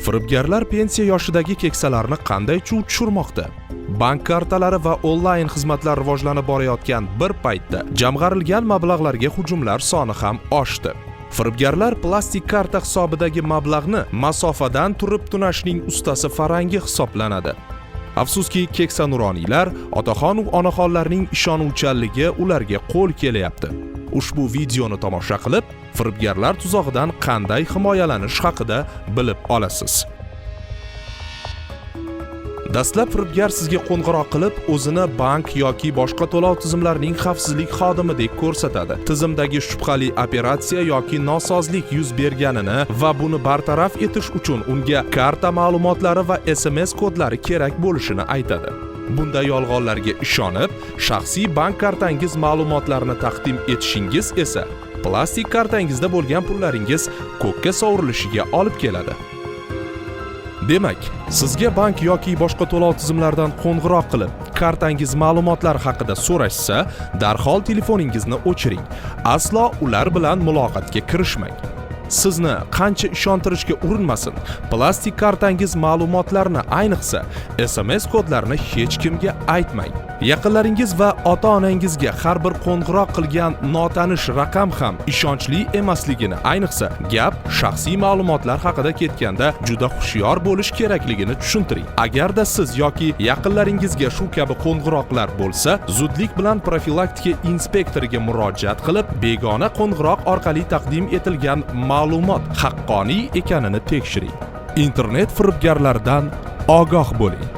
Firibgarlar pensiya yoshidagi keksalarni qanday chuv tushirmoqda? Bank kartalari va onlayn xizmatlar rivojlanib borayotgan bir paytda jamg'arilgan mablag'larga hujumlar soni ham oshdi. Firibgarlar plastik karta hisobidagi mablag'ni masofadan turib tunashning ustasi farangi hisoblanadi. Afsuski, keksa nuroniylar, otaxon u onaxonlarning ishonuvchanligi ularga qo'l kelyapti. Ushbu videoni tomosha qilib, firibgarlar tuzog'idan qanday himoyalanish haqida bilib olasiz. Dastlab firibgar sizga qo'ng'iroq qilib, o'zini bank yoki boshqa to'lov tizimlarining xavfsizlik xodimidek ko'rsatadi. Tizimdagi shubhali operatsiya yoki nosozlik yuz berganini va buni bartaraf etish uchun unga karta ma'lumotlari va SMS kodlari kerak bo'lishini aytadi. Bunday yolg'onlarga ishonib, shaxsiy bank kartangiz ma'lumotlarini taqdim etishingiz esa plastik kartangizda bo'lgan pullaringiz ko'kka sovurilishiga olib keladi. Demak, sizga bank yoki boshqa to'lov tizimlaridan qo'ng'iroq qilib, kartangiz ma'lumotlari haqida so'rashsa, darhol telefoningizni o'chiring. Aslo ular bilan muloqotga kirishmang. Sizni qancha ishontirishga urinmasin, plastik kartangiz ma'lumotlarini, ayniqsa SMS kodlarini hech kimga aytmang. Yaqinlaringiz va ota-onangizga har bir qo'ng'iroq qilgan notanish raqam ham ishonchli emasligini, ayniqsa gap shaxsiy ma'lumotlar haqida ketganda juda hushyor bo'lish kerakligini tushuntiring. Agarda siz yoki yaqinlaringizga shu kabi qo'ng'iroqlar bo'lsa, zudlik bilan profilaktika inspektoriga murojaat qilib, begona qo'ng'iroq orqali taqdim etilgan ma'lumot haqqoniy ekanini tekshiring. Internet firibgarlaridan ogoh bo'ling.